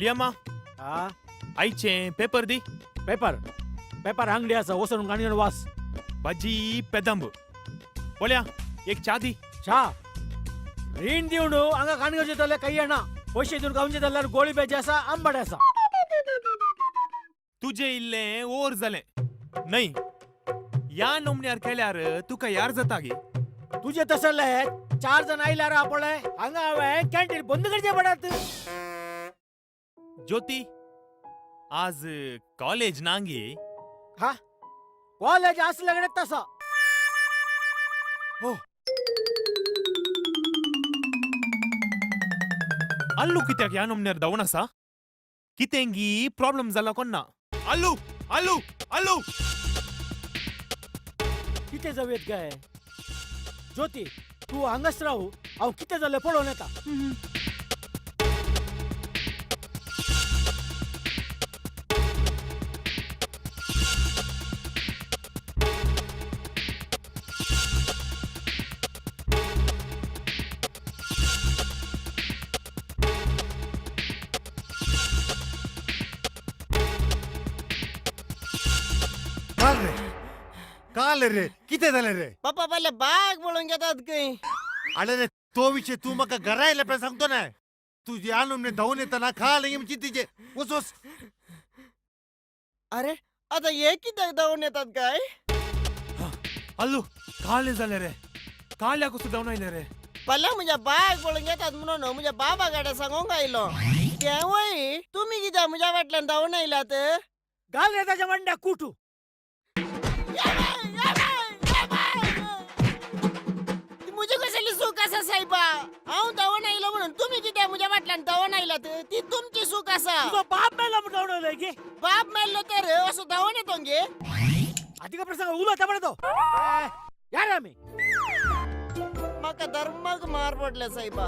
लियम्मा, आयचें पेपर दी. Paper paper Angadi आसा, वचून काणयेन वास. भाजी पेदंब पोळया, एक च्या दी. च्या रीण दिवन हांगा काणगेचे जाल्यार काही येना, पयशे दिवन खावचे जाल्यार गोळी बेजी आसा, आंबाडे आसा. तुजें इल्लें ओर जालें न्हय. ह्या नमन्यार केल्यार तुका यार जाता गे. तुजे तसले चार जण आयल्यार आपले हांगा हांवें कॅन्टीन बंद करचें पडत. ज्योती, आज कॉलेज ना गे? हा, कॉलेज असल्या कडेन तसा. हो, अल्लू कित्याक ह्या नमन्यार धांवून आसा? कितें गी प्रॉब्लम जाला कोन्ना. अल्लू, अल्लू, अल्लू. कितें जावं काय ज्योती, तूं हांगाच राव, हांव कितें जालें पळोवन येता. काल रे, काल रे, कितें जालें रे? पप्पा, पहिले बाग पळोवन घेतात खंय. अरे रे, तो विषय तू म्हाका घरा येयल्या पण सांगतो ना. तुझी आणून धावून येताना खाल म्हणजे तिचे वस वस. अरे, आता हे कित्याक धांवून येतात काय? अल्लू, कालें जालें रे? काल्या कसो धांवन आयलें रे? पल्ला म्हज्या बाग पळोवन घेतात म्हणून म्हज्या बाबा कडेन सांगूंक आयलो तें वय. तुमी कित्याक म्हज्या फाटल्यान धांवून आयल्यात? घाल रे ताच्या मांड्याक कुटू. ती म्हजी कसली चूक आसा सायबा? हांव धांवून आयलो म्हणून तुमी कित्याक म्हज्या फाटल्यान धांवून आयल्यात? ती तुमची चूक आसा. तुजो बाप मेलो म्हूण धांवून आयलो गे? बाप मेल्लो तर असो धांवून येतो गे? आदी का प्रसंग उलयता पळय तो. या रे आमी. म्हाका धर्माक मार पडले सायबा.